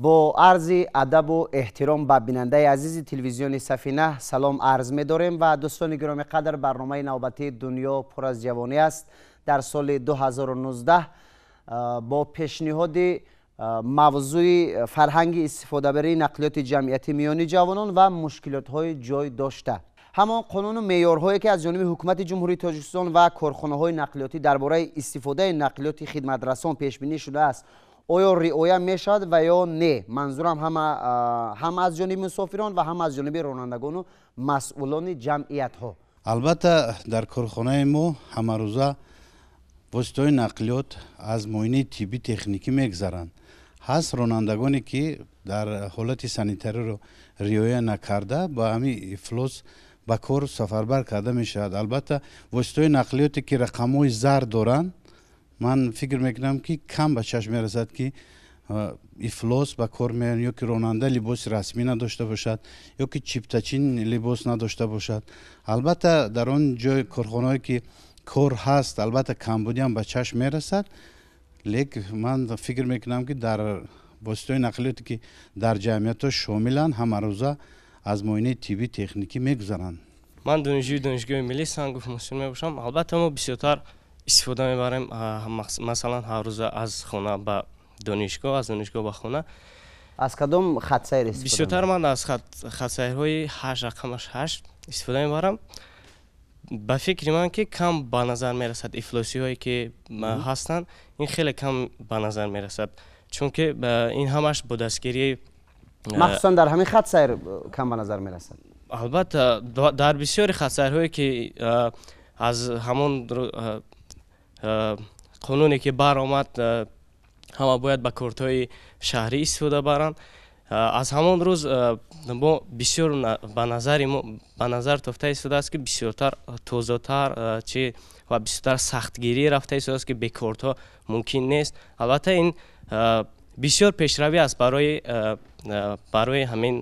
Бо арзи адабу эҳтиром ба бинандаи азизи телевизиони Сафина салом арз медорем ва дӯстони гиромӣ қадр, барномаи навбатии «Дунё пур аз ҷавонӣ» аст дар соли 2019 бо пешниҳоди мавзӯи фарҳанги истифодабарии нақлиёти ҷамъиятӣ миёни ҷавонон ва мушкилотҳои ҷой дошта. Ҳамон қонуну меъёрҳое, ки аз ҷониби ҳукумати Ҷумҳурии Тоҷикистон ва корхонаҳои нақлиётӣ дар бораи истифодаи нақлиёти хидматрасон пешбинӣ шудааст, оё риоя мешавад ва ё не? Манзурам ҳам аз ҷониби мусофирон ва ҳам аз ҷониби ронандагону масъулони ҷамъиятҳо. Албатта, дар корхонаи мо ҳамарӯза воситаҳои нақлиёт аз муоинаи тиббӣ техникӣ мегузаранд. Ҳаст ронандагоне, ки дар ҳолати санитариро риоя накарда, ба ҳамин ифлос ба кор сафарбар карда мешавад. Албатта, воситаҳои нақлиёте, ки рақамҳои зард доранд, ман фикр мекунам, ки кам ба чашм мерасад, ки ифлос ба кор меоянд ё ки ронанда либоси расмӣ надошта бошад, ё ки чиптачин либос надошта бошад. Албатта, дар он ҷой корхонаҳое, ки кор ҳаст, албатта, камбудиам ба чашм мерасад, лек ман фикр мекунам, ки дар воситаҳои нақлиёте, ки дар ҷамъиятҳо шомиланд, ҳамарӯза аз муоинаи тиббӣ техникӣ мегузаранд. Ман донишҷӯи Донишгоҳи миллии Сангов Муҳсин мебошам. Албатта, мо бисёртар истифода мебарем, масалан, ҳаррӯза аз хона ба донишгоҳ, аз донишгоҳ ба хона. Аз кадом хатсайр? Бисёртар ман аз хатсайрҳои ҳашт, рақамаш 8 истифода мебарам. Ба фикри ман, ки кам ба назар мерасад ифлосиҳое, ки ҳастанд, ин хеле кам ба назар мерасад, чунки ин ҳамаш бо дастгирии Махсусан дар ҳамин хатсайр кам ба назар мерасад? Албатта, дар бисёри хатсайрҳое, ки аз ҳамон қонуне, ки баромад, ҳама бояд ба кортҳои шаҳрӣ истифода баранд, аз ҳамон рӯз мо бисёр ба назари мо ба назар тофта истодааст, ки бисёртар тозатар чи ва бисёртар сахтгирӣ рафта истодааст, ки бе кортҳо мумкин нест. Албатта, ин бисёр пешравӣ аст барои ҳамин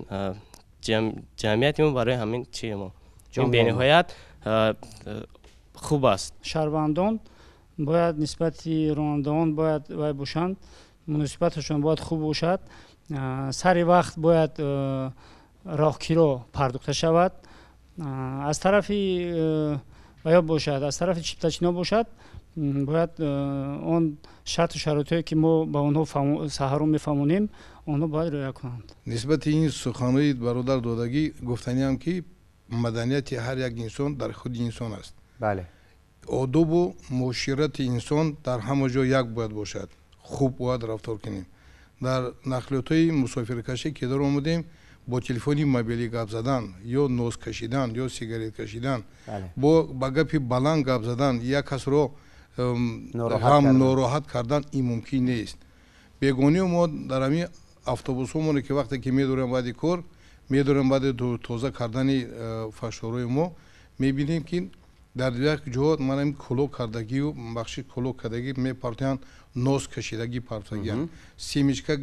ҷамъияти мо, барои ҳамин чи мо ин бениҳоят хуб аст. Шаҳрвандон бояд нисбати ронандаон бояд вай бошанд, муносибаташон бояд хуб бошад, сари вақт бояд роҳкиро пардохта шавад аз тарафи ваё бошад, аз тарафи чиптачино бошад, бояд он шарту шароитҳое, ки мо ба онҳо саҳарон мефаҳмонем, онҳо бояд риоя кунанд. Нисбати ин суханҳои бародар додагӣ гуфтаниам, ки маданияти ҳар як инсон дар худи инсон аст. Одобу муоширати инсон дар ҳама ҷо як бояд бошад, хуб бояд рафтор кунем. Дар нақлиётҳои мусофиркашӣ, ки дар омадем, бо телефони мобилӣ гап задан ё нос кашидан ё сигарет кашидан, бо ба гапи баланд гап задан, як касро ғам нороҳат кардан, ин мумкин нест. Бегониё мо дар ҳамин автобусҳомоне, ки вақте ки медорем баъди кор, медорем, баъди тоза кардани фашорои мо, мебинем, ки дар як ҷо манам куло кардагию, бахши куло кардагӣ мепартоянд, нос кашидагӣ партогиянд, семечка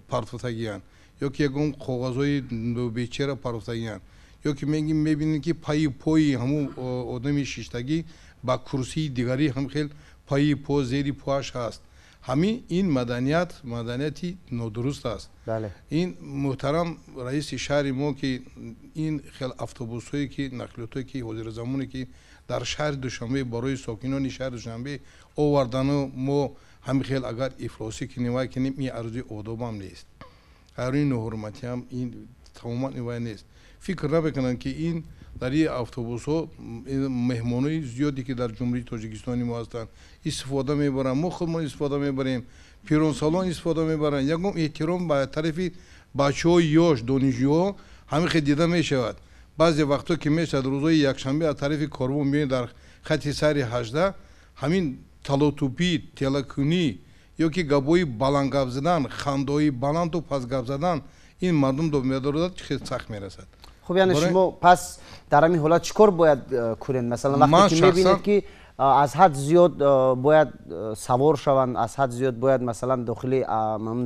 партофтагиянд ё ки ягон коғазҳои бечера партофтагиянд, ё ки мебинем, ки пайи пои ҳамун одами шиштагӣ ба курсии дигарӣ ҳам хел пайи по зери поаш ҳаст. Ҳамин ин маданият маданияти нодуруст аст. Ин муҳтарам раиси шаҳри мо, ки ин хел автобусҳое, ки нақлиётҳое, ки ҳозиразамоне, ки дар шаҳри Душанбе барои сокинони шаҳри Душанбе овардану, мо ҳамин хел агар ифлосӣ кунем, вай кунем, ин арзи одобам нест, арзи ноҳурматиам, ин тамоман вай нест. Фикр намекунанд, ки ин дар ин автобусҳо меҳмонои зиёде, ки дар Ҷумҳурии Тоҷикистони мо ҳастанд, истифода мебаранд. Мо худмон истифода мебарем, пиронсолон истифода мебаранд. Ягон эҳтиром ба тарафи бачаҳои ёш, донишҷӯҳо ҳамин хел дида мешавад. Баъзе вақтҳо, ки мешавад, рӯзҳои якшанбе аз тарафи корвон меоем, дар хати сари 18 ҳамин талотупӣ, телакунӣ ё ки гапҳои баланд гап задан, хандаҳои баланду пас гап задан, ин мардум медорад, хеле сахт мерасад. Хуб, яъне шумо пас дар ҳамин ҳолат чӣ кор бояд кунед? Масалан, вақте ки мебинед, ки аз ҳад зиёд бояд савор шаванд, аз ҳад зиёд бояд, масалан, дохили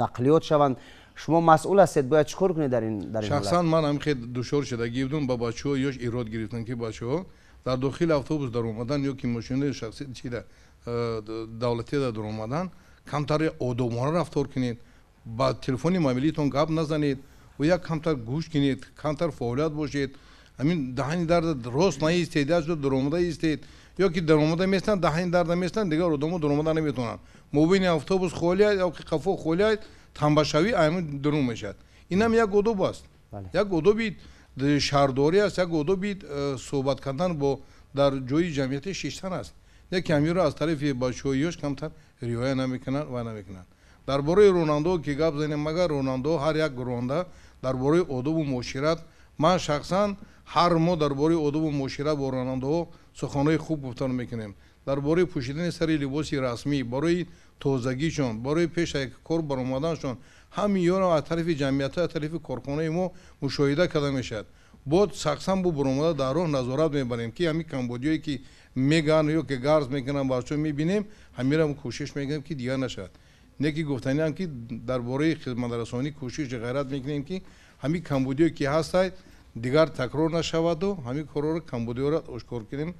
нақлиёт шаванд, шумо масъул ҳастед, бояд чӣ кор кунед дар ин ҳолат? Шахсан ман ҳам хеле душвор шудагӣ будам, ба бачаҳо ёш ирод гирифтам, ки бачаҳо дар дохили автобус даромадан ё ки мошинаи шахсӣ чида давлатида даромадан, камтаре одобона рафтор кунед. Ба телефони мобилитон гап назанед ва як камтар гӯш кунед, камтар фаъолият бошед. Ҳамин даҳани дарда рост наистед, як ҷо даромада истед, ё ки даромада местанд, даҳани дарда местанд, дигар одамо даромада наметавонанд. Мобайни автобус холӣ аст ё ки қафо холӣ аст, тамбашавӣ ҳамин дурун мешавад. Инам як одоб аст, як одоби шаҳрдорӣ аст, як одоби суҳбат кардан бо дар ҷои ҷамъиятӣ шиштан аст. Яке ҳаминро аз тарафи бачаҳои ёш камтар риоя намекунанд ва намекунанд. Дар бораи ронандаҳо ки гап занем, магар ронандаҳо, ҳар як ронанда дар бораи одобу муошират, ман шахсан ҳар моҳ дар бораи одобу муошират бо ронандаҳо суханҳои хуб гуфтан мекунем. Дар бораи пӯшидани сари либоси расмӣ, барои тозагишон, барои пеш аз кор баромаданшон, ҳамин ёро аз тарафи ҷамъиятҳо, аз тарафи корхонаи мо мушоҳида карда мешавад. Боз шахсан бо баромада дар роҳ назорат мебарем, ки ҳамин камбудиҳое ки мегӯянд ё ки гарз мекунанд, бачаҳо мебинем, ҳаминро кӯшиш мекунем, ки дигар нашавад. Не ки гуфтаниам, ки дар бораи хизматрасонӣ кӯшиши ғайрат мекунем, ки ҳамин камбудиҳое ки ҳастанд, дигар такрор нашаваду ҳамин корҳоро, камбудиҳоро ошкор кунем,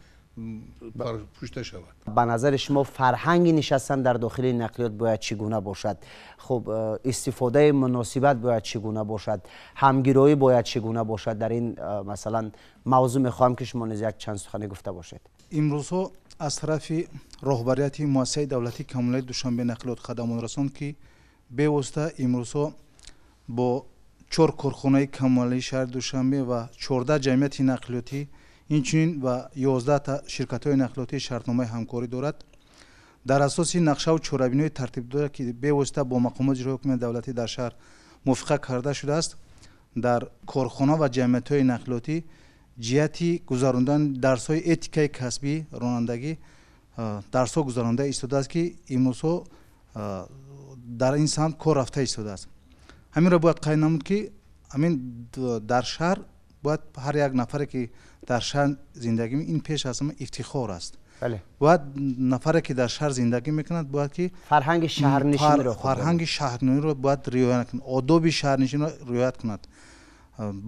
пушта шавад. Ба назари шумо, фарҳанги нишастан дар дохили нақлиёт бояд чӣ гуна бошад? Хуб, истифодаи муносибат бояд чӣ гуна бошад? Ҳамгироӣ бояд чӣ гуна бошад? Дар ин масалан мавзӯъ мехоҳам, ки шумо низ як чанд сухане гуфта бошед. Имрӯзҳо аз тарафи роҳбарияти муассисаи давлатии коммуналии Душанбе нақлиёт хадамотрасон, ки бевосита имрӯзҳо бо чор корхонаи коммуналии шаҳри Душанбе ва 14 ҷамъияти нақлиётӣ, инчунин ва 11та ширкатҳои нақлиётӣ шартномаи ҳамкорӣ дорад, дар асоси нақшаву чорабиниҳои тартибдода, ки бевосита бо мақомоти иҷрои ҳукумати давлатӣ дар шаҳр мувофиқа карда шудааст, дар корхона ва ҷамъиятҳои нақлиётӣ ҷиҳати гузарондани дарсҳои этикаи касбии ронандагӣ дарсҳо гузаронда истодааст, ки имрӯзҳо дар ин самт кор рафта истодааст. Ҳаминро бояд қайд намуд, ки ҳамин дар шаҳр бояд ҳар як нафаре, ки дар шаҳр зиндагӣ, ин пеш аз ҳама ифтихор аст. Бояд нафаре, ки дар шаҳр зиндагӣ мекунад, бояд ки фарҳанги шаҳрнишинро фарҳанги шаҳрниро бояд риоя кунад, одоби шаҳрнишинро риоят кунад.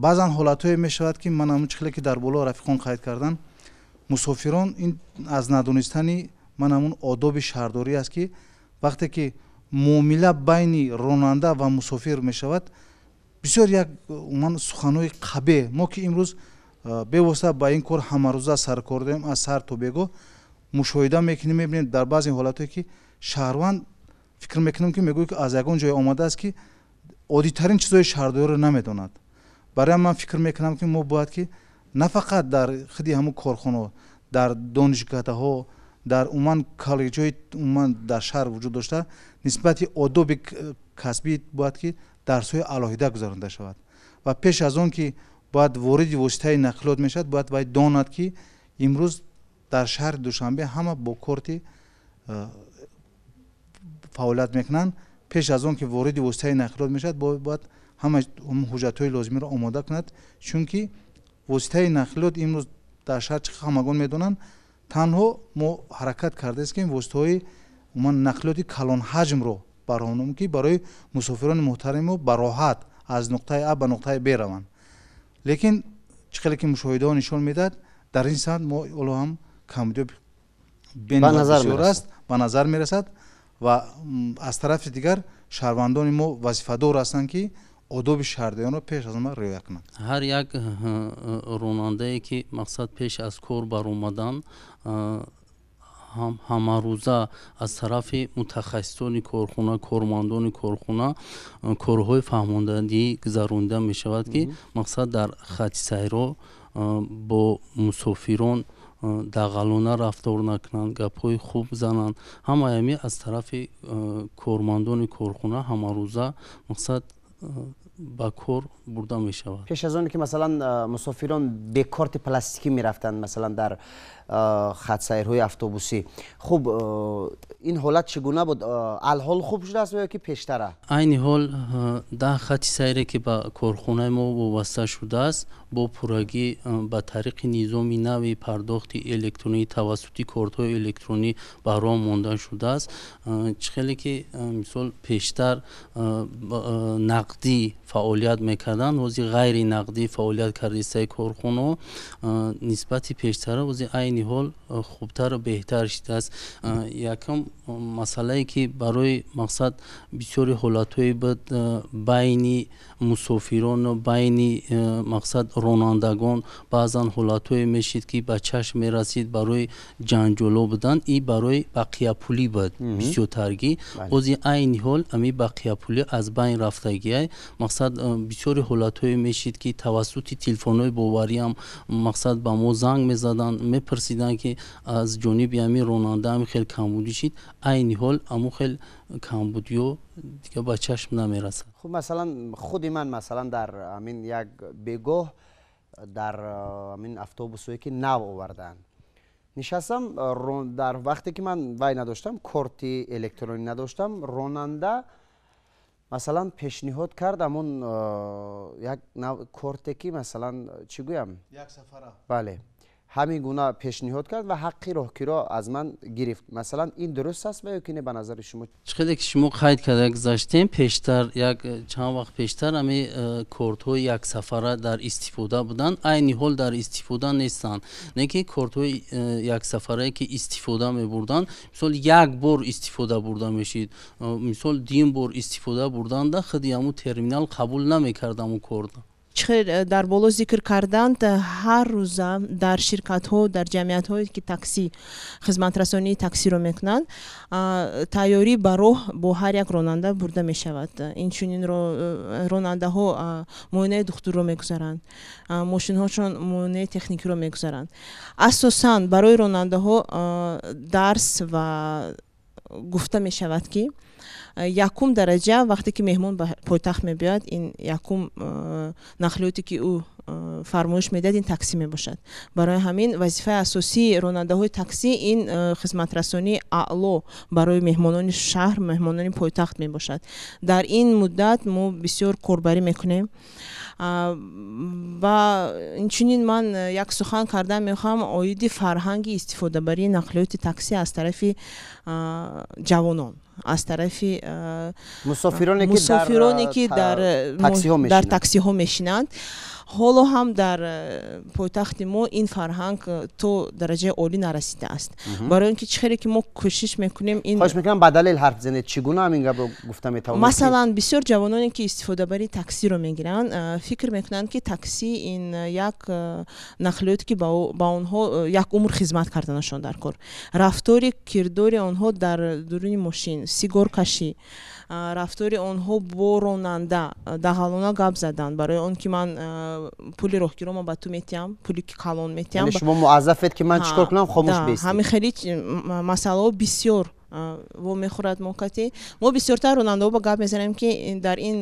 Баъзан ҳолатҳое мешавад, ки ман ҳамун чихеле ки дар боло рафиқон қайд карданд, мусофирон ин аз надонистани ман ҳамун одоби шаҳрдорӣ аст, ки вақте ки муомила байни ронанда ва мусофир мешавад, бисёр як умуман суханҳои қабеҳ. Мо ки имрӯз бевосита ба ин кор ҳамарӯза саркор дорем, аз сар то бегоҳ мушоҳида мекунем, мебинем, дар баъзе ҳолатҳое ки шаҳрванд, фикр мекунем, ки мегӯяд, ки аз ягон ҷое омадааст, ки оддитарин чизҳои шаҳрдориро намедонад. Барои ман фикр мекунам, ки мо бояд ки на фақат дар худи ҳамун корхонаҳо, дар донишгоҳҳо, дар умуман коллеҷҳои умуман дар шаҳр вуҷуд дошта, нисбати одоби касбӣ бояд ки дарсҳои алоҳида гузаронда шавад ва пеш аз он ки бояд вориди воситаи нақлиёт мешавад, бояд вай донад, ки имрӯз дар шаҳри Душанбе ҳама бо корти фаъолият мекунанд. Пеш аз он ки вориди воситаи нақлиёт мешавад, бояд ҳама ҳуҷҷатҳои лозимиро омода кунад, чунки воситаи нақлиёт имрӯз дар шаҳр, чӣ ҳамагон медонанд, танҳо мо ҳаракат кардаест, ки воситаҳои умуман нақлиёти калонҳаҷмро баронем, ки барои мусофирони муҳтарами мо бароҳат аз нуқтаи а ба нуқтаи б раванд. Лекин чӣ хеле ки мушоҳидаҳо нишон медиҳад, дар ин самт мо ҳоло ҳам камбудиё бисёр аст, ба назар мерасад. Ва аз тарафи дигар шаҳрвандони мо вазифадор ҳастанд, ки одоби шаҳрдориро пеш аз ҳама риоя кунанд. Ҳар як ронандае, ки мақсад пеш аз кор баромадан, ҳамарӯза аз тарафи мутахассисони корхона, кормандони корхона корҳои фаҳмондадӣ гузаронида мешавад, ки мақсад дар хати сайрҳо бо мусофирон дағалона рафтор накунанд, гапҳои хуб зананд. Ҳамаи ҳамин аз тарафи кормандони корхона ҳамарӯза мақсад ба кор бурда мешавад. Пеш аз оне ки масалан мусофирон бе корти пластикӣ мерафтанд, масалан дар хатсайрҳои автобусӣ, хуб, ин ҳолат чӣ гуна буд? Алҳол хуб шудааст ё ки пештара? Айни ҳол 10 хати сайре, ки ба корхонаи мо вобаста шудааст, бо пуррагӣ ба тариқи низоми нави пардохти электронӣ тавассути кортҳои электронӣ ба роҳ монда шудааст. Чӣ хеле ки мисол пештар нақдӣ фаъолият мекарданд, ҳозир ғайри нақдӣ фаъолият кардистаи корхонаҳо нисбати пештара ҳозир айни ҳол хубтару беҳтар шудааст. Якум масъалае, ки барои мақсад бисёри ҳолатҳое буд байни мусофирону байни мақсад ронандагон, баъзан ҳолатҳое мешид, ки ба чашм мерасид, барои ҷанҷоло буданд, и барои бақияпулӣ буд бисёртаргӣ. Ҳозир айни ҳол ами бақияпулӣ аз байн рафтагиай. Мақсад бисёри ҳолатҳое мешид, ки тавассути телефонҳои бовариам мақсад ба мо занг мезаданд, мепурсиданд, ки аз ҷониби ами ронанда ами хел камбудӣ шид. Айни ҳол аму хел камбудиё дига ба чашм намерасад. Хуб, масалан, худи ман, масалан, дар амин як бегоҳ дар амин автобусое, ки нав овардаанд, нишастам. Дар вақте ки ман вай надоштам, корти электронӣ надоштам, ронанда, масалан, пешниҳод кард амон як нав корте, ки, масалан, чӣ гӯям, бале, ҳамин гуна пешниҳод кард ва ҳаққи роҳкиро аз ман гирифт. Масалан, ин дуруст аст ва ё ки не, ба назари шумо? Чӣ хеле ки шумо қайд карда гузаштем, пештар, як чанд вақт пештар ҳами кортҳои яксафара дар истифода буданд, айни ҳол дар истифода нестанд. Не ки кортҳои яксафарае, ки истифода мебурданд, мисол, як бор истифода бурда мешид, мисол, дуюм бор истифода бурданда худи ҳамун терминал қабул намекард ҳамун корт. Чӣ хел дар боло зикр карданд, ҳар рӯза дар ширкатҳо, дар ҷамъиятҳое, ки таксӣ, хизматрасонии таксиро мекунанд, тайёрӣ ба роҳ бо ҳар як ронанда бурда мешавад. Инчунин ронандаҳо муоинаи духтурро мегузаранд, мошинҳошон муоинаи техникиро мегузаранд. Асосан барои ронандаҳо дарс ва гуфта мешавад, ки якум дараҷа вақте ки меҳмон ба пойтахт мебиёяд, ин якум нақлиёте, ки ӯ фармоиш медиҳад, ин таксӣ мебошад. Барои ҳамин вазифаи асосии ронандаҳои таксӣ ин хизматрасонии аъло барои меҳмонони шаҳр, меҳмонони пойтахт мебошад. Дар ин муддат мо бисёр корбарӣ мекунем. Ва инчунин ман як сухан кардан мехоҳам оиди фарҳанги истифодабарии нақлиёти таксӣ аз тарафи ҷавонон, аз тарафи мусофироне, ки дар таксиҳо мешинанд. Ҳоло ҳам дар пойтахти мо ин фарҳанг то дараҷаи олӣ нарасидааст, барои он ки чӣ хеле ки мо кӯшиш мекунем ин Хоҳиш мекунам, ба далел ҳарф занед. Чӣ гуна ҳамин гапро гуфта метавонед? Масалан, бисёр ҷавононе, ки истифодабарии таксиро мегиранд, фикр мекунанд, ки таксӣ ин як нақлиёте, ки ба онҳо як умр хизмат карданашон дар кор. Рафтори кирдори онҳо дар дуруни мошин, сигоркашӣ, рафтори онҳо бо ронанда, дағалона гап задан, барои он ки ман пули роҳгирома ба ту метиҳам, пули калон метиҳам, шумо муаззафед, ки ман чӣ кор кунам, хомӯш бестед. Ҳамин хеле масъалаҳо бисёр во мехӯрад. Мо кати мо бисёртар ронандаҳо ба гап мезанем, ки дар ин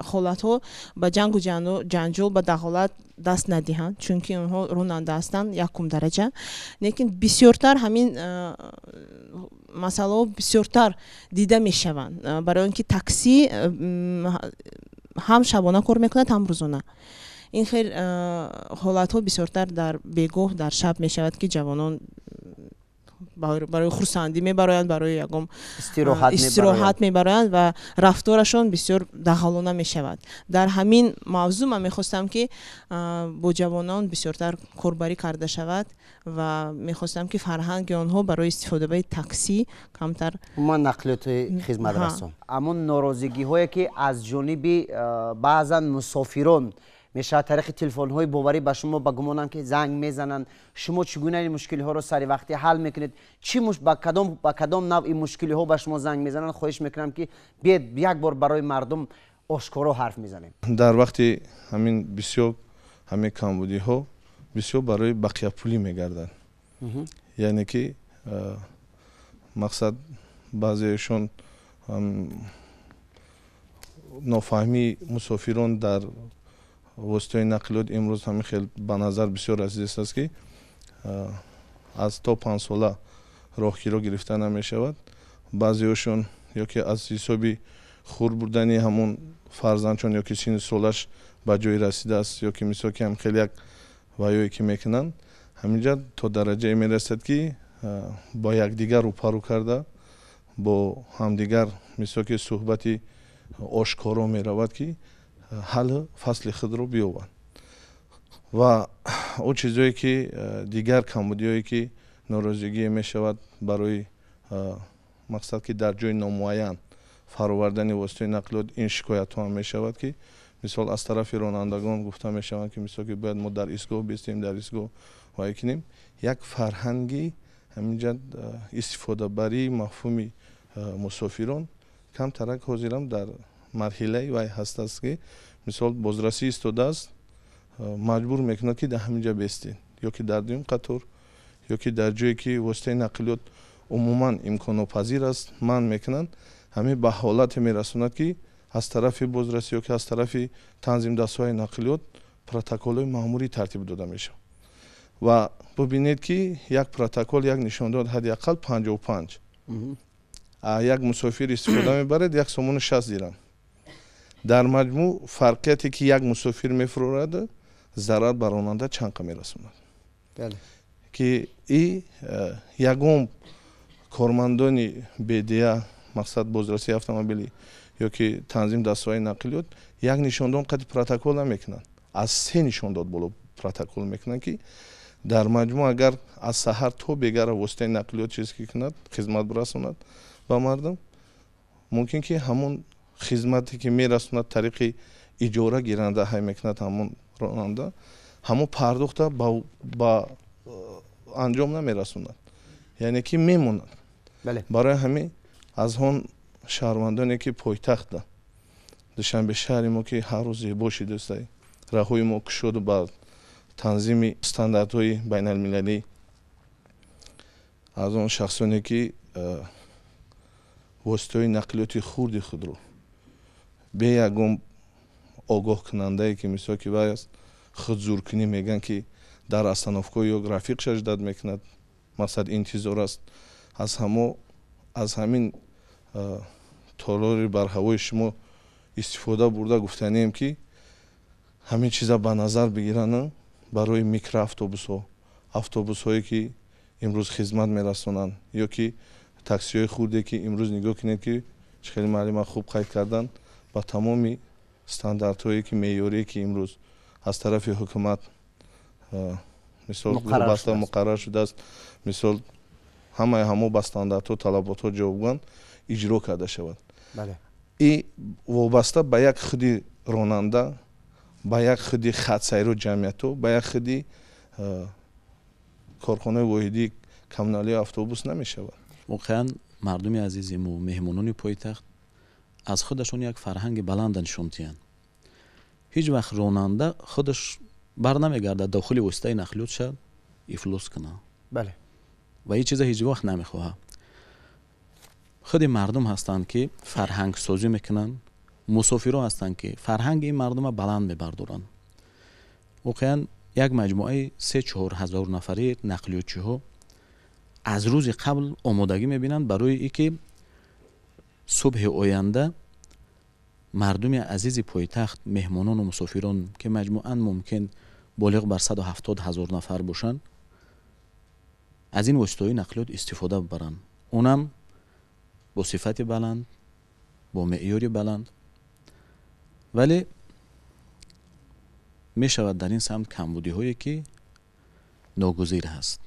ҳолатҳо ба ҷангу ҷанҷол, ба дағолат даст надиҳанд, чунки онҳо ронанда ҳастанд якум дараҷа. Лекин бисёртар ҳамин масъалаҳо бисёртар дида мешаванд, барои он ки таксӣ ҳам шабона кор мекунад, ҳам рӯзона. Ин хел ҳолатҳо бисёртар дар бегоҳ, дар шаб мешавад, ки ҷавонон барои хурсандӣ мебароянд, барои ягон истироҳат мебароянд ва рафторашон бисёр дағалона мешавад. Дар ҳамин мавзӯъ ман мехостам, ки бо ҷавонон бисёртар корбарӣ карда шавад, ва мехостам, ки фарҳанги онҳо барои истифодабари таксӣ камтар Умуман нақлиёти хизматрасон. Амон норозигиҳое, ки аз ҷониби баъзан мусофирон мешавад, тариқи телефонҳои боварӣ ба шумо, ба гумонам, ки занг мезананд, шумо чӣ гуна ин мушкилиҳоро сари вақтӣ ҳал мекунед? Чӣ ба кадом навъи мушкилиҳо ба шумо занг мезананд? Хоҳиш мекунам, ки биед, як бор барои мардум ошкоро ҳарф мезанем. Дар вақти ҳамин бисёр ҳамин камбудиҳо бисёр барои бақияпулӣ мегарданд, яъне ки мақсад баъзеашон нофаҳмии мусофирон дар воситаҳои нақлиёт имрӯз ҳамин хел ба назар бисёр азиз аст, ки аз то 5-сола роҳкиро гирифта намешавад. Баъзеҳошон ё ки аз ҳисоби хур бурдани ҳамон фарзандшон, ё ки синну солаш ба ҷое расидааст, ё ки мисол ки ҳам хеле як ваёе ки мекунанд, ҳаминҷа то дараҷае мерасад, ки бо якдигар рӯпарӯ карда, бо ҳамдигар мисол ки суҳбати ошкоро меравад, ки ҳаллу фасли худро биёбанд. Ва он чизое ки дигар камбудиҳое ки норозигие мешавад барои мақсад ки дар ҷои номуайян фаровардани воситаи нақлиёт, ин шикоятҳо ҳам мешавад, ки мисол аз тарафи ронандагон гуфта мешаванд, ки мисол ки бояд мо дар истгоҳ бистем, дар истгоҳ вай кунем. Як фарҳанги ҳаминҷа истифодабарии мафҳуми мусофирон камтарак ҳозирам дар марҳилаи вай ҳастааст, ки мисол бозрасӣ истодааст, маҷбур мекунад, ки дар ҳаминҷа бестед, ё ки дар дуюм қатор, ё ки дар ҷое ки воситаи нақлиёт умуман имконнопазир аст, манъ мекунанд. Ҳамин ба ҳолате мерасонад, ки аз тарафи бозрасӣ ё ки аз тарафи танзимдастҳои нақлиёт протоколҳои маъмурӣ тартиб дода мешавад. Ва бубинед, ки як протокол, як нишондод ҳадди ақал 55, як мусофир истифода мебарад 1 сомону 60 дирам. Дар маҷмӯъ фарқияте ки як мусофир мефурорад, зарар ба ронанда чанд қа мерасонад, ки и ягон кормандони БДА, мақсад бозрасии автомобилӣ ё ки танзим дастҳои нақлиёт, як нишондод қати протокол намекунанд, аз се нишондод боло протокол мекунанд, ки дар маҷмӯъ агар аз саҳар то бегара воситаи нақлиёт чиз ки кунад, хизмат бирасонад ба мардум, мумкин ки ҳамон хизмате ки мерасонад, тариқи иҷора гиранда ҳай мекунад, ҳамон ронанда ҳамон пардохта ба анҷом намерасонад, яъне ки мемонад. Барои ҳамин аз он шаҳрвандоне ки пойтахтда, Душанбе шаҳри мо, ки ҳар рӯз зебо шидааст, роҳҳои мо кушоду ба танзими стандартҳои байналмилалӣ, аз он шахсоне ки воситаҳои нақлиёти хурди худро бе ягон огоҳкунандае, ки мисол ки вай аст, худзуркунӣ мегӯянд, ки дар остановкаҳо ё рафиқша ждать мекунад, мақсад интизор аст, аз ҳамо аз ҳамин толори барҳавои шумо истифода бурда гуфтанием, ки ҳамин чиза ба назар бигиранд барои микроавтобусҳо, автобусҳое ки имрӯз хизмат мерасонанд, ё ки таксиҳои хурде, ки имрӯз нигоҳ кунед, ки чӣ хеле муаллима хуб қайд карданд, ба тамоми стандартҳое ки меъёрие ки имрӯз аз тарафи ҳукумат мисол баста муқаррар шудааст, мисол ҳамаи ҳамо ба стандартҳо, талаботҳо ҷавобгӯянд, иҷро карда шавад. И вобаста ба як худи ронанда, ба як худи хатсайру ҷамъиятҳо, ба як худи корхонаи воҳидии коммуналии автобус намешавад. Воқеан, мардуми азизи мо, меҳмонони пойтахт аз худашон як фарҳанги баланда нишон диҳанд. Ҳеҷ вақт ронанда худаш бар намегардад дохили воситаи нақлиёт шад, ифлос кунад ва ин чиза ҳеҷ вақт намехоҳад. Худи мардум ҳастанд, ки фарҳангсозӣ мекунанд, мусофирон ҳастанд, ки фарҳанги ин мардума баланд мебардоранд. Воқеан, як маҷмӯаи 3-4 ҳазор нафари нақлиётчиҳо аз рӯзи қабл омодагӣ мебинанд барои ин ки субҳи оянда мардуми азизи пойтахт, меҳмонону мусофирон, ки маҷмӯан мумкин болиғ бар 170 000 нафар бошанд, аз ин воситаҳои нақлиёт истифода бибаранд, онам бо сифати баланд, бо меъёри баланд. Вале мешавад дар ин самт камбудиҳое, ки ногузир ҳаст.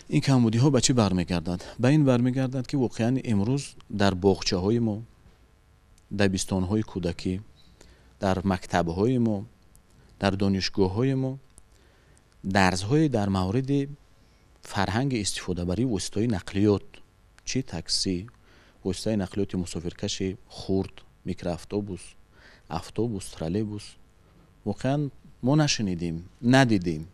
Ин камбудиҳо ба чӣ бармегардад? Ба ин бармегардад, ки воқеан имрӯз дар боғчаҳои мо, дабистонҳои кӯдакӣ, дар мактабҳои мо, дар донишгоҳҳои мо дарсҳое дар мавриди фарҳанги истифодабарии воситаҳои нақлиёт, чӣ таксӣ, воситаи нақлиёти мусофиркаши хурд, микроавтобус, автобус, троллейбус, воқеан мо нашунидем, надидем.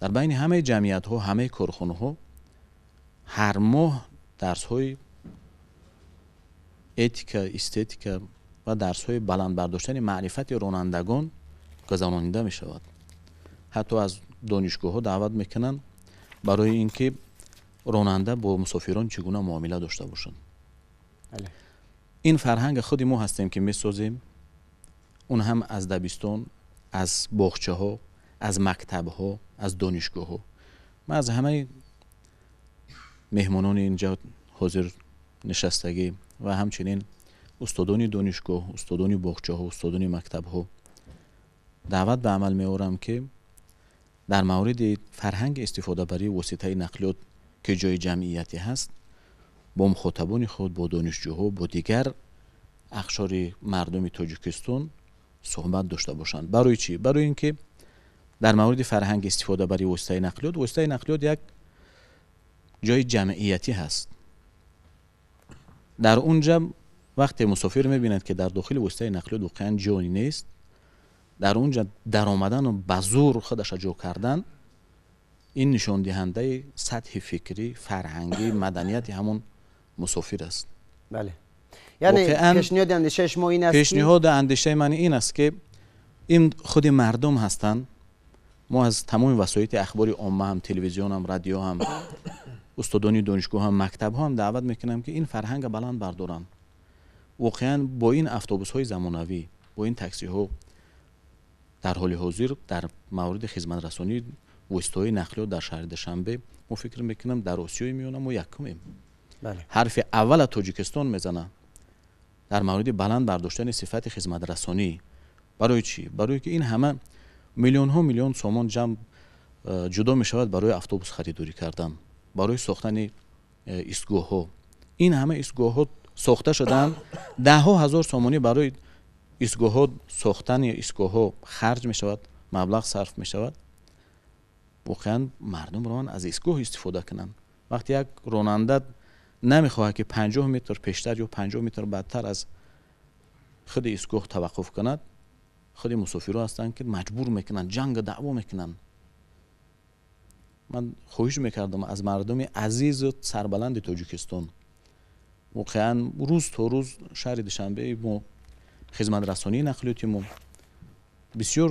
Дар байни ҳамаи ҷамъиятҳо, ҳамаи корхонаҳо ҳар моҳ дарсҳои этика, эстетика ва дарсҳои баланд бардоштани маърифати ронандагон гузаронида мешавад. Ҳатто аз донишгоҳҳо даъват мекунанд барои ин ки ронанда бо мусофирон чӣ гуна муомила дошта бошад. Ин фарҳанги худи мо ҳастем, ки месозем, он ҳам аз дабистон, аз боғчаҳо, аз мактабҳо, аз донишгоҳҳо. Ман аз ҳамаи меҳмонони инҷа ҳозир нишастагӣ ва ҳамчунин Устодони донишгоҳ, устодони боғчаҳо, устодони мактабҳо даъват ба амал меорам, ки дар мавриди фарҳанги истифодабарии воситаи нақлиёт, ки ҷои ҷамъиятӣ ҳаст, бо мухотабони худ, бо донишҷӯҳо, бо дигар ақшори мардуми Тоҷикистон суҳбат дошта бошанд. Барои чӣ? Барои ин ки дар мавриди фарҳанги истифодабарии воситаи нақлиёт, воситаи нақлиёт як ҷои ҷамъиятӣ ҳаст. Дар он ҷа вақте мусофир мебинад, ки дар дохили воситаи нақлиёт воқеан ҷой нест, дар он ҷа даромадану ба зур худаша ҷо кардан, ин нишондиҳандаи сатҳи фикрӣ, фарҳангӣ, маданияти ҳамон мусофир аст. Бале, яъне пешниҳоди андешаи шумо ин аст? Пешниҳоди андешаи ман ин аст, ки ин худи мардум ҳастанд. Мо аз тамоми васоити ахбори омма ҳам, телевизион ҳам, радио ҳам, устодони донишгоҳ ҳам, мактабҳо ҳам даъват мекунам, ки ин фарҳанга баланд бардоранд. Воқеан бо ин автобусҳои замонавӣ, бо ин таксиҳо дар ҳоли ҳозир дар мавриди хизматрасонии воситаҳои нақлиёт дар шаҳри Душанбе, мо фикр мекунам, дар Осиёи Миёна мо якумем. Ҳарфи аввала Тоҷикистон мезанад дар мавриди баланд бардоштани сифати хизматрасонӣ. Барои чӣ? Барои ки ин ҳама миллионҳо миллион сомон ҷамъ ҷудо мешавад барои автобус харидорӣ кардан, барои сохтани истгоҳҳо. Ин ҳама истгоҳҳо сохта шудаанд, даҳҳо ҳазор сомонӣ барои истгоҳҳо, сохтани истгоҳҳо харҷ мешавад, маблағ сарф мешавад. Воқеан мардум раванд, аз истгоҳ истифода кунанд. Вақте як ронанда намехоҳад, ки 50 метр пештар ё 50 метр баъдтар аз худи истгоҳ таваққуф кунад, худи мусофирҳо ҳастанд, ки маҷбур мекунанд, ҷанга даъво мекунанд. Ман хоҳиш мекардам аз мардуми азизу сарбаланди Тоҷикистон, воқеан рӯз то рӯз шаҳри Душанбеи мо, хизматрасонии нақлиёти мо бисёр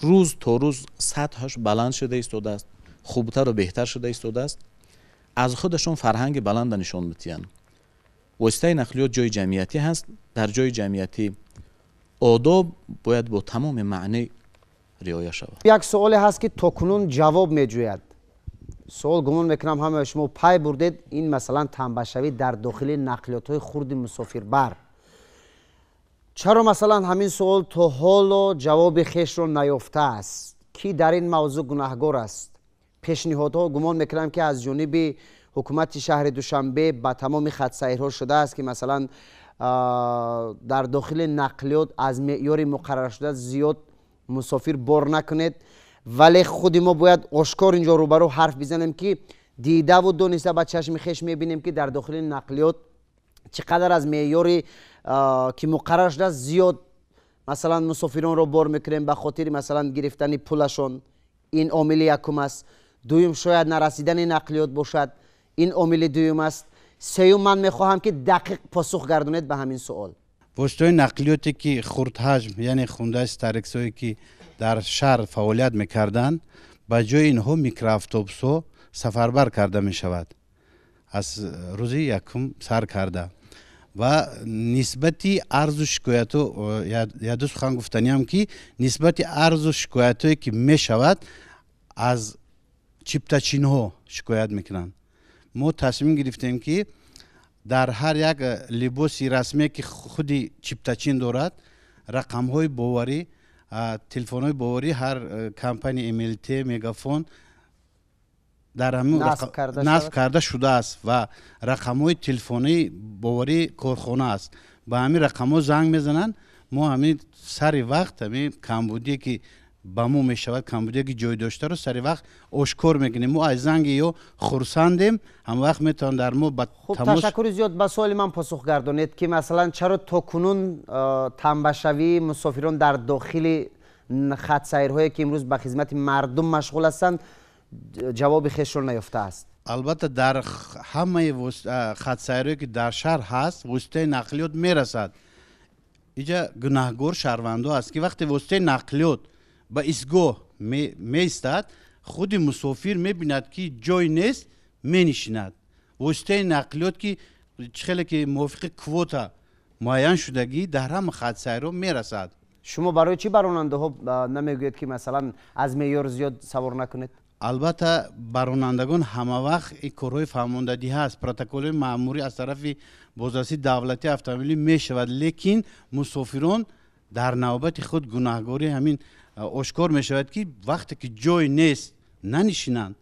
рӯз то рӯз сатҳаш баланд шуда истодааст, хубтару беҳтар шуда истодааст. Аз худашон фарҳанги баланда нишон медиҳанд. Воситаи нақлиёт ҷои ҷамъиятӣ ҳаст. Дар ҷои ҷамъиятӣ одоб бояд бо тамоми маънӣ риоя шавад. Як суоле ҳаст, ки то кунун ҷавоб меҷӯяд. Суол, гумон мекунам, ҳамаи шумо пай бурдед, ин масалан танбашавӣ дар дохили нақлиётҳои хурди мусофирбар. Чаро масалан ҳамин суол то ҳоло ҷавоби хешро наёфтааст? Кӣ дар ин мавзӯъ гунаҳгор аст? Пешниҳодҳо, гумон мекунам, ки аз ҷониби ҳукумати шаҳри Душанбе ба тамоми хатсайрҳо шудааст, ки масалан дар дохили нақлиёт аз меъёри муқарраршуда зиёд мусофир бор накунед, вале худи мо бояд ошкор инҷо рӯбарӯ ҳарф бизанем, ки дидаву дониста ба чашми хеш мебинем, ки дар дохили нақлиёт чӣ қадар аз меъёри, ки муқаррар шудааст, зиёд масалан мусофиронро бор мекунем ба хотири масалан гирифтани пулашон. Ин омили якум аст. Дуюм, шояд нарасидани нақлиёт бошад, ин омили дуюм аст. Сеюм, ман мехоҳам, ки дақиқ посух гардонед ба ҳамин суол. Воситаҳои нақлиёте, ки хурдҳаҷм, яъне Хундай Старексҳое, ки дар шаҳр фаъолият мекарданд, ба ҷои инҳо микроавтобусҳо сафарбар карда мешавад аз рӯзи якум сар карда. Ва нисбати арзу шикоятҳо яду сухан гуфтаниам, ки нисбати арзу шикоятҳое, ки мешавад, аз чиптачинҳо шикоят мекунанд. Мо тасмим гирифтем, ки дар ҳар як либоси расмие, ки худи чиптачин дорад, рақамҳои боварӣ, телефонҳои боварӣ ҳар компания МЛТ, Мегафон дар ҳамин насб карда шудааст ва рақамҳои телефонии боварии корхона аст. Ба ҳамин рақамҳо занг мезананд. Мо ҳамин сари вақт ҳамин камбудие, ки ба мо мешавад, камбудие, ки ҷой доштаро сари вақт ошкор мекунем. Мо аз занги ё хурсандем, ҳам вақт метавон дар мо ба Хуб, ташаккури зиёд. Ба суоли ман посух гардонед, ки масалан чаро то кунун танбашавии мусофирон дар дохили хатсайрҳое, ки имрӯз ба хизмати мардум машғул ҳастанд, ҷавоби хешро наёфтааст? Албатта, дар ҳамаи хатсайрҳое, ки дар шаҳр ҳаст, воситаи нақлиёт мерасад. Иҷа гунаҳгор шаҳрвандо аст, ки вақте воситаи нақлиёт ба истгоҳ меистад, худи мусофир мебинад, ки ҷой нест, менишинад. Воситаи нақлиёт, ки чӣ хеле ки мувофиқи квота муайян шудагӣ, дар ҳама хатсайрҳо мерасад. Шумо барои чӣ ба ронандаҳо намегӯед, ки масалан аз меъёр зиёд савор накунед? Албатта, ба ронандагон ҳама вақт ин корҳои фаҳмондадиҳ ҳаст, протоколҳои маъмурӣ аз тарафи бозрасии давлатии автомобилӣ мешавад, лекин мусофирон дар навбати худ гунаҳгорӣ ҳамин ошкор мешавад, ки вақте ки ҷой нест, нанишинанд.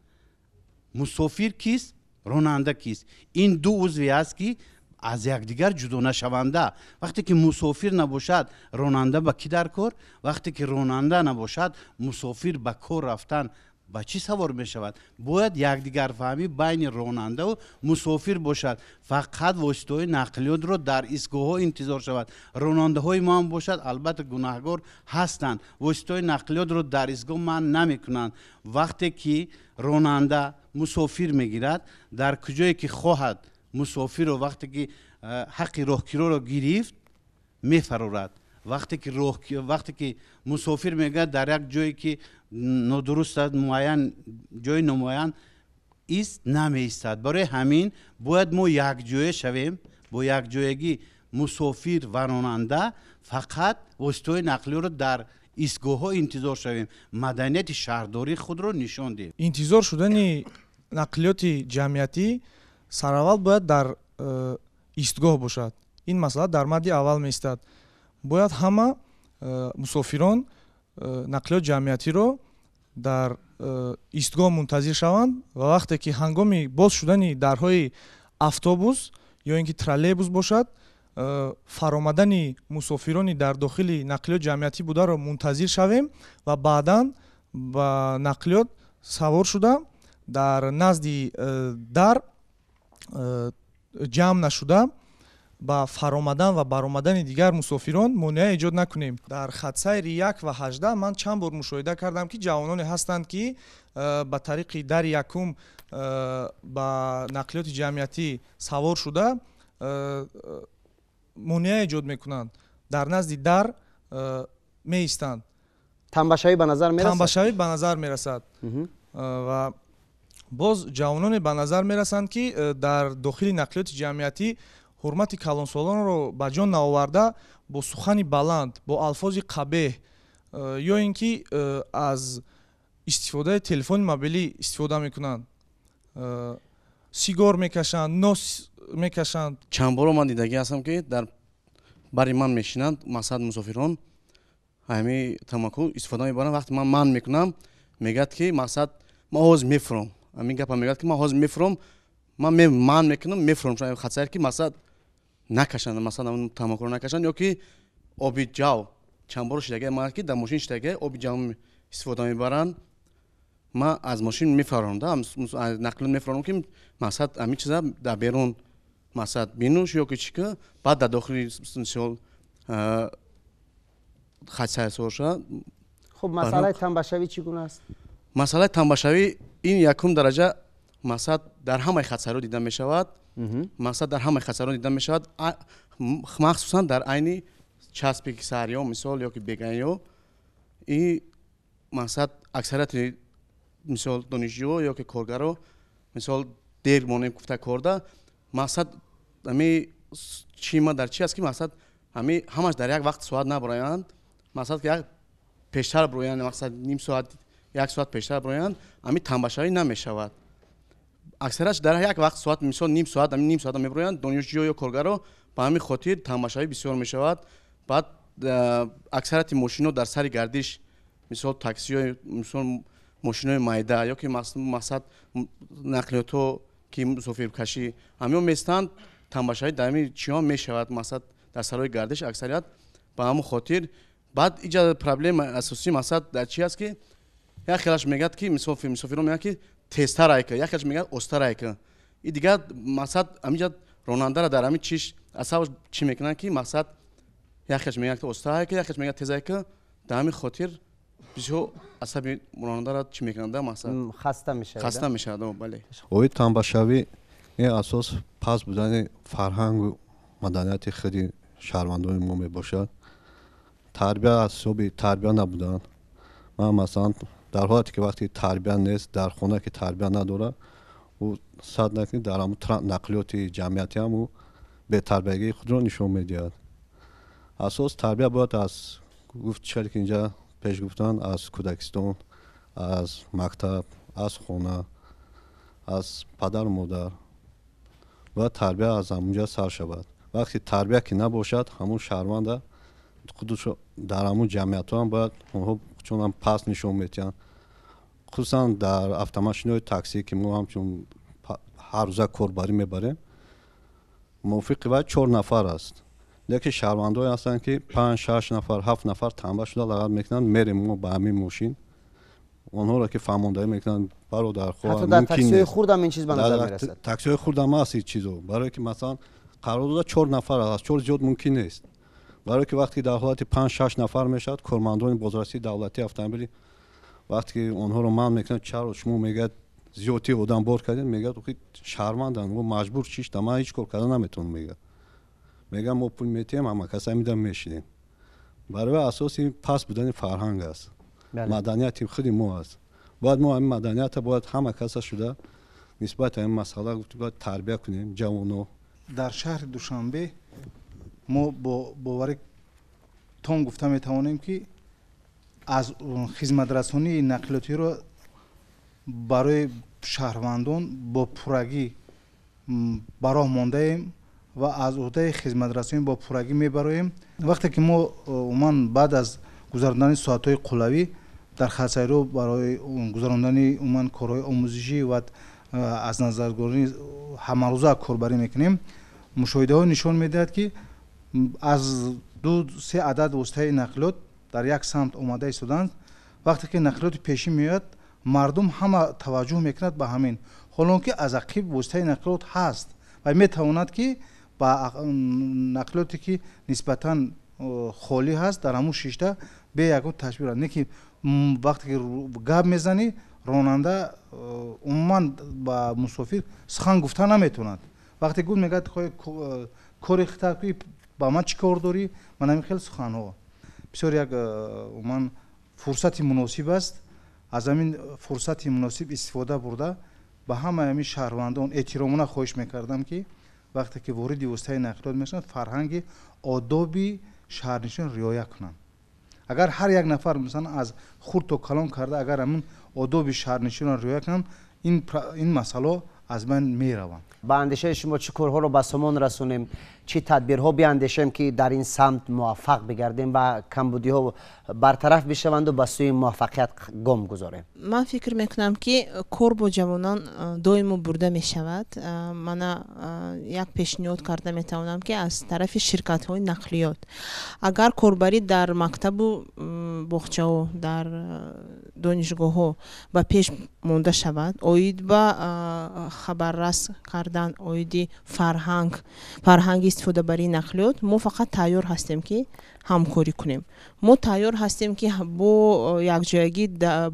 Мусофир кист, ронанда кист? Ин ду узве аст, ки аз якдигар ҷудо нашаванда. Вақте ки мусофир набошад, ронанда ба кӣ дар кор? Вақте ки ронанда набошад, мусофир ба кор рафтан ба чӣ савор мешавад? Бояд якдигарфаҳмӣ байни ронандаву мусофир бошад. Фақат воситаҳои нақлиётро дар истгоҳҳо интизор шавад. Ронандаҳои мо ҳам бошад, албатта, гунаҳгор ҳастанд, воситаҳои нақлиётро дар истгоҳ манъ намекунанд. Вақте ки ронанда мусофир мегирад, дар куҷое ки хоҳад мусофирро, вақте ки ҳаққи роҳкироро гирифт, мефарорад. Вақте ки мусофир мегӯяд, дар як ҷое ки нодуруст аст, муайян ҷои номуайян ист, намеистад. Барои ҳамин бояд мо якҷоя шавем, бо якҷоягӣ мусофир ва ронанда фақат воситаҳои нақлиёро дар истгоҳҳо интизор шавем, маданияти шаҳрдории худро нишон диҳем. Интизор шудани нақлиёти ҷамъиятӣ сараввал бояд дар истгоҳ бошад. Ин масъала дар мадди аввал меистад. Бояд ҳама мусофирон нақлиёти ҷамъиятиро дар истгоҳ мунтазир шаванд ва вақте ки ҳангоми боз шудани дарҳои автобус ё ин ки троллейбус бошад, фаромадани мусофирони дар дохили нақлиёти ҷамъиятӣ бударо мунтазир шавем ва баъдан ба нақлиёт савор шуда, дар назди дар ҷамъ нашуда, ба фаромадан ва баромадани дигар мусофирон монеа эҷод накунем. Дар хатсайри 1 ва 18 ман чанд бор мушоҳида кардам, ки ҷавононе ҳастанд, ки ба тариқи дари якум ба нақлиёти ҷамъиятӣ савор шуда, монеа эҷод мекунанд, дар назди дар меистанд. Танбашавӣ ба назар мерасад? Танбашавӣ ба назар мерасад. Ва боз ҷавононе ба назар мерасанд, ки дар дохили нақлиёти ҷамъиятӣ ҳурмати калонсолонро ба ҷон наоварда, бо сухани баланд, бо алфози қабеҳ ё ин ки аз истифодаи телефони мобилӣ истифода мекунанд, сигор мекашанд, нос мекашанд. Чанд боро ман дидагӣ ҳастам, ки дар бари ман мешинанд, мақсад мусофирон ҳами тамоку истифода мебаранд. Вақте ман манъ мекунам, мегӯяд, ки мақсад ман ҳозир мефуром. Ҳамин гапа мегӯяд, ки ман ҳозир мефуром. Ман манъ мекунам, мефуром, хатсайр ки мақсад накашанд, масалан тамокуро накашанд ё ки оби ҷав. Чанд боро шидаги ман, ки дар мошин шидаги оби ҷав истифода мебаранд. Ман аз мошин мефарорам, нақлиёт мефарорам, ки мақсад ҳамин чиза дар берун мақсад бинӯш ё ки чӣ ка, баъд дар дохили мисол хатсайр савор шавад. Хуб, масъалаи танбашавӣ чӣ гуна аст? Масъалаи танбашавӣ ин якум дараҷа мақсад дар ҳамаи хатсайрҳо дида мешавад. Мақсад дар ҳамаи хатсайрҳо дида мешавад, махсусан дар айни часпи саҳриё мисол ё ки беганиё. Ин мақсад аксарияти мисол донишҷӯ ё ки коргаро, мисол дер монем гуфта корда, мақсад ҳами чи ма дар чи аст, ки мақсад ҳами ҳамаш дар як вақт соат набароянд, мақсад ки як пештар бироянд, мақсад ним соат, як соат пештар бироянд, ҳами танбашавӣ намешавад. Аксараш дар як вақт соат, мисол ним соат, ҳамин ним соата мебироянд донишҷӯ ё коргаро. Ба ҳамин хотир танбашавӣ бисёр мешавад. Баъд аксарияти мошино дар сари гардиш, мисол таксиҳо, мисол мошинои майда ё ки мақсад нақлиётҳо, ки мусофиркашӣ, ҳамиҳо местанд. Танбашавӣ дар ҳамин чиҳо мешавад, мақсад дар сарои гардиш аксарият. Ба ҳамон хотир баъд иҷа проблема асосӣ мақсад дар чи аст, ки як хелаш мегӯяд, ки мисол мусофирон мегӯяд, ки тезтар айка, як хелаш мегӯяд, остар айка. И дигар мақсад ҳаминҷа ронандара дар ҳамин чиш асабаш чӣ мекунанд, ки мақсад як хелаш мегӯяд, ки остар айка, як хелаш мегӯяд, тез айка. Дар ҳамин хотир бисёр асаби ронандара чӣ мекунанд, мақсад хаста мешавад. Хаста мешавад, бале. Оид танбашавӣ ин асос паст будани фарҳангу маданияти худи шаҳрвандони мо мебошад. Тарбия аз ҳисоби тарбия набудан. Ман масалан дар ҳолате ки вақте тарбия нест, дар хона ки тарбия надорад, ӯ сад накунӣ дар ҳамун нақлиёти ҷамъиятӣ ҳам ӯ бетарбиягии худро нишон медиҳад. Асос тарбия бояд аз гуфт, чиқаре ки инҷа пеш гуфтанд, аз кӯдакистон, аз мактаб, аз хона, аз падару модар. Бояд тарбия аз ҳамунҷа сар шавад. Вақте тарбия ки набошад, ҳамун шаҳрванда худашо дар ҳамун ҷамъиятҳо ҳам бояд онҳо чунам паст нишон метиҳанд. Хусусан дар автомошинаҳои таксӣ, ки мо ҳамчун ҳар рӯза корбарӣ мебарем, мувофиқи вай 4 нафар аст. Лекин шаҳрвандое ҳастанд, ки 5, 6 нафар, 7 нафар танба шуда лағат мекунанд, мерем мо ба ҳамин мошин. Онҳоро ки фаҳмондаӣ мекунанд, бародар, ҳатто дар таксиҳои хурдам ин чиз ба назар мерасад. Таксиҳои хурдам ҳаст ин чизо, барое ки масалан қарор дода 4 нафар аст, аз 4 зиёд мумкин нест. Барое ки вақте дар ҳолати 5, 6 нафар мешавад, кормандони бозрасии давлатии автомобилӣ вақте ки онҳоро манъ мекунанд, чаро шумо мегӯяд зиёдтии одам бор кардем, мегӯяд охи шаҳрванданд, мо маҷбур чишта, ман ҳеҷ кор карда наметавонам, мегӯяд. Мегӯяд мо пул метиҳем, ҳама каса мида мешинем. Барои асоси паст будани фарҳанг аст, маданияти худи мо аст. Бояд мо ҳамин маданията бояд ҳама каса шуда нисбат ҳамин масъала бояд тарбия кунем ҷавоно. Дар шаҳри Душанбе мо бо боварӣ том гуфта метавонем, ки аз хизматрасонии нақлиётиро барои шаҳрвандон бо пуррагӣ ба роҳ мондаем ва аз уҳдаи хизматрасонӣ бо пуррагӣ мебароем. Вақте ки мо умуман баъд аз гузарондани соатҳои қуллавӣ дар хатсайрҳо барои гузарондани умуман корҳои омӯзишӣ ва аз назаргорӣ ҳамарӯза корбарӣ мекунем, мушоҳидаҳо нишон медиҳад, ки аз 2-3 адад воситаи нақлиёт дар як самт омада истоданд. Вақте ки нақлиёти пешин меояд, мардум ҳама таваҷҷӯҳ мекунад ба ҳамин, ҳолон ки аз ақиб воситаи нақлиёт ҳаст ва метавонад, ки ба нақлиёте ки нисбатан холӣ ҳаст, дар ҳамун шишта бе ягон ташвир. Не ки вақте ки гап мезанӣ, ронанда умуман ба мусофир сухан гуфта наметавонад. Вақте гуфт, мегӯяд кори хитар кунӣ, ба ман чӣ кор дорӣ? Ман ҳамин хел суханҳо. Бисёр як умуман фурсати муносиб аст. Аз ҳамин фурсати муносиб истифода бурда ба ҳамаи ҳамин шаҳрвандон эҳтиромона хоҳиш мекардам, ки вақте ки вориди воситаи нақлиёт мешаванд, фарҳанги одоби шаҳрнишин риоя кунанд. Агар ҳар як нафар масалан аз хурд то калон карда, агар ҳамин одоби шаҳрнишинро риоя кунанд, ин масъало аз байн мераванд. Ба андешаи шумо чӣ корҳоро ба сомон расонем, чӣ тадбирҳо биандешем, ки дар ин самт муваффақ бигардем ва камбудиҳо бартараф бишаванду ба сӯи муваффақият гом гузорем? Ман фикр мекунам, ки кор бо ҷавонон доимо бурда мешавад. Мана як пешниҳод карда метавонам, ки аз тарафи ширкатҳои нақлиёт агар корбарӣ дар мактабу боғчаҳо, дар донишгоҳҳо ба пеш монда шавад, оид ба хабаррас кардан, оиди фарҳанги истифодабарии нақлиёт, мо фақат тайёр ҳастем, ки ҳамкорӣ кунем. Мо тайёр ҳастем, ки бо якҷоягӣ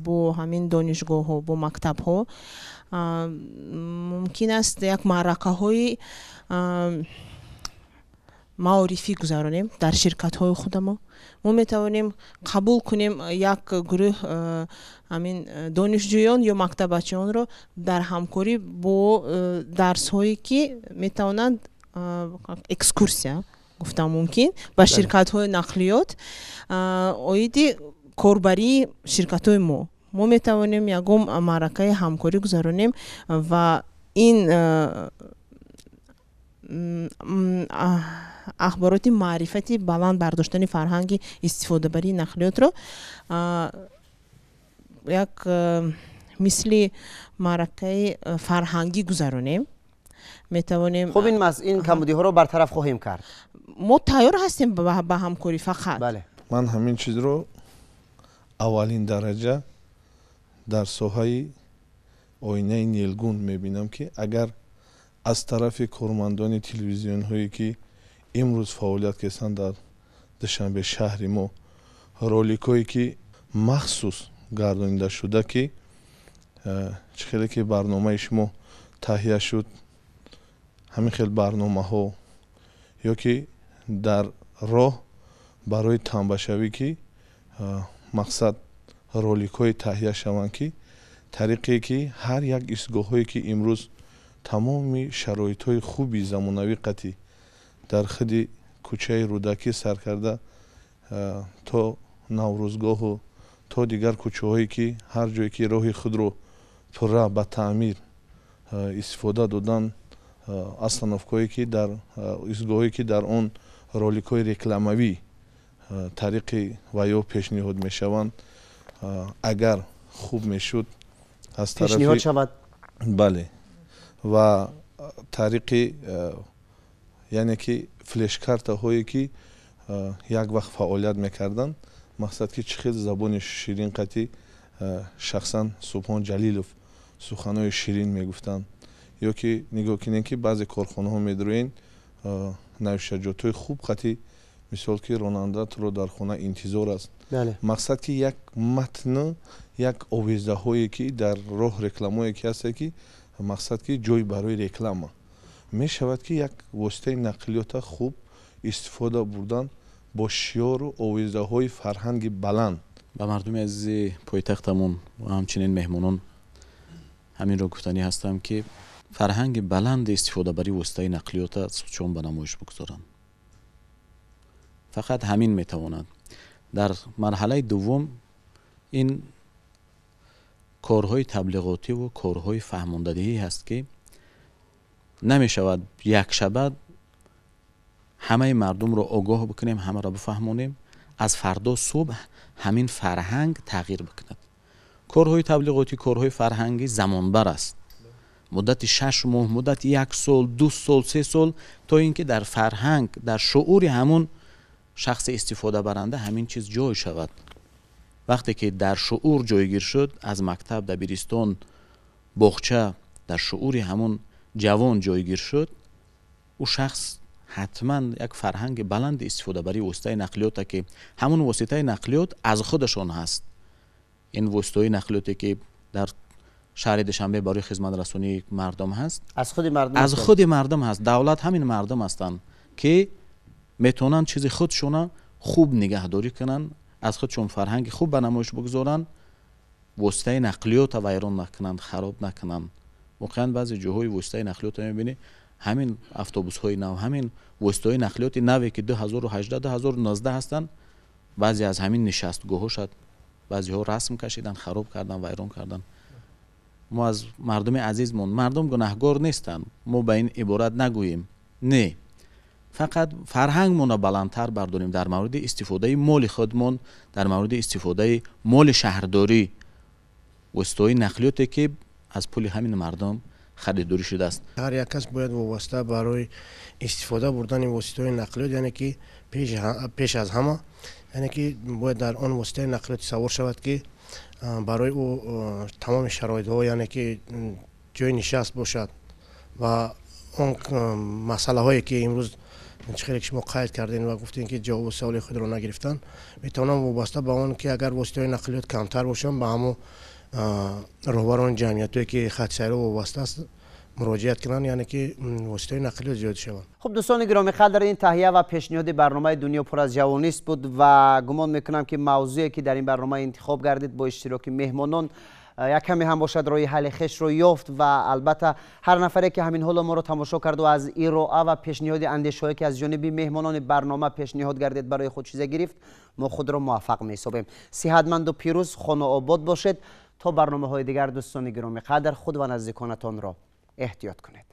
бо ҳамин донишгоҳҳо, бо мактабҳо мумкин аст як маъракаҳои маорифӣ гузаронем дар ширкатҳои худамо. Мо метавонем қабул кунем як гурӯҳ ҳамин донишҷӯён ё мактаббачаёнро дар ҳамкорӣ бо дарсҳое, ки метавонанд экскурсия гуфтам мумкин ба ширкатҳои нақлиёт оиди корбарии ширкатҳои мо. Мо метавонем ягон маъракаи ҳамкорӣ гузаронем ва ин ахбороти маърифати баланд бардоштани фарҳанги истифодабарии нақлиётро як мисли маъракаи фарҳангӣ гузаронем. Метавонем. Хуб, ин камбудиҳоро бартараф хоҳем кард. Мо тайёр ҳастем ба ҳамкорӣ фақат. Бале. Ман ҳамин чизро аввалин дараҷа дар соҳаи оинаи нилгун мебинам, ки агар аз тарафи кормандони телевизионҳое, ки имрӯз фаъолият карданд дар Душанбе шаҳри мо, роликҳое ки махсус гардонида шуда, ки чӣ хеле ки барномаи шумо таҳия шуд, ҳамин хел барномаҳо ё ки дар роҳ барои танбашавӣ, ки мақсад роликҳое таҳия шаванд, ки тариқе ки ҳар як истгоҳҳое ки имрӯз тамоми шароитҳои хуби замонавӣ қатъӣ дар худи кӯчаи Рӯдакӣ сар карда то Наврӯзгоҳу то дигар кӯчаҳое ки ҳар ҷое ки роҳи худро Пурра ба таъмир истифода додан остановкаҳое ки дар истгоҳое ки дар он роликҳои рекламавӣ тариқи ва ё пешниҳод мешаванд, агар хуб мешуд аз пешниҳод шавад. Бале, ва тариқи яъне ки флешкартаҳое ки як вақт фаъолият мекарданд, мақсад ки чӣ хел забони ширин қатӣ шахсан Субҳон Ҷалилов суханҳои ширин мегуфтанд, ё ки нигоҳ кунем ки баъзе корхонаҳо медроен навиштаҷотҳои хуб қатӣ, мисол ки ронанда туро дар хона интизор аст. Мақсад ки як матн, як овезаҳое ки дар роҳ рекламое ки ҳасте ки мақсад ки ҷой барои реклама мешавад, ки як воситаи нақлиёта хуб истифода бурдан бо шиёру овезаҳои фарҳанги баланд. Ба мардуми азизи пойтахтамон ва ҳамчунин меҳмонон ҳаминро гуфтанӣ ҳастам, ки фарҳанги баланди истифодабарии воситаи нақлиёта чун ба намоиш бигузоранд. Фақат ҳамин метавонад. Дар марҳалаи дуввум ин корҳои таблиғотиву корҳои фаҳмондадиҳӣ ҳаст, ки намешавад якшаба ҳамаи мардумро огоҳ бикунем, ҳамаро бифаҳмонем, аз фардо субҳ ҳамин фарҳанг тағйир бикунад. Корҳои таблиғотӣ, корҳои фарҳангӣ замонбар аст. Муддати 6 моҳ, муддати 1 сол, 2 сол, 3 сол, то ин ки дар фарҳанг, дар шуури ҳамун шахси истифодабаранда ҳамин чиз ҷой шавад. Вақте ки дар шуур ҷойгир шуд, аз мактаб, дабиристон, боғча дар шуури ҳамун ҷавон ҷойгир шуд, ӯ шахс ҳатман як фарҳанги баланди истифодабарии воситаи нақлиёта, ки ҳамун воситаи нақлиёт аз худашон ҳаст. Ин воситаҳои нақлиёте ки дар шаҳри Душанбе барои хизматрасонии мардум ҳаст, аз худи мардум ҳаст. Давлат ҳамин мардум ҳастанд, ки метавонанд чизи худшона хуб нигаҳдорӣ кунанд, аз худшон фарҳанги хуб ба намоиш бигузоранд, воситаи нақлиёта вайрон накунанд, хароб накунанд. Воқеан баъзе ҷоҳои воситаи нақлиёта мебинӣ, ҳамин автобусҳои нав, ҳамин воситаҳои нақлиёти наве ки 2018, 2019 ҳастанд, баъзе аз ҳамин нишастгоҳҳо шад, баъзеҳо расм кашидан, хароб кардан, вайрон кардан. Мо аз мардуми азизмон, мардум гунаҳгор нестанд, мо ба ин иборат нагӯем, не, фақат фарҳангмонро баландтар бардорем дар мавриди истифодаи моли худмон, дар мавриди истифодаи моли шаҳрдорӣ, воситаҳои нақлиёте ки аз пули ҳамин мардум харидорӣ шудааст. Ҳар як кас бояд вобаста барои истифода бурдани воситаҳои нақлиёт, яъне ки пеш аз ҳама, яъне ки бояд дар он воситаи нақлиёти савор шавад, ки барои ӯ тамоми шароитҳо, яъне ки ҷои нишаст бошад ва он масъалаҳое ки имрӯз чӣ хеле ки шумо қайд кардем ва гуфтем ки ҷавобу саволи худро нагирифтанд, метавонам вобаста ба он ки агар воситаҳои нақлиёт камтар бошанд, ба ҳамон роҳбарони ҷамъиятҳое ки хатсайрҳо вобаста аст муроҷиат кунанд, яъне ки воситаҳои нақлиёт зиёд шаванд. Хуб, дӯстони гиромӣ қадр, ин таҳия ва пешниҳоди барномаи Дунё пур аз ҷавонист буд ва гумон мекунам ки мавзӯе ки дар ин барнома интихоб гардид бо иштироки меҳмонон як каме ҳам бошад роҳи ҳалли хешро ёфт ва албатта ҳар нафаре ки ҳамин ҳоло моро тамошо кард ва аз ироа ва пешниҳоди андешҳое ки аз ҷониби меҳмонони барнома пешниҳод гардид барои худ чизе гирифт, мо худро муваффақ меҳисобем. Сиҳатманду пирӯз, хонаобод бошед. То барномаҳои дигар, дӯстони гиромӣ қадр, худ ва наздиконатонро эҳтиёт кунед.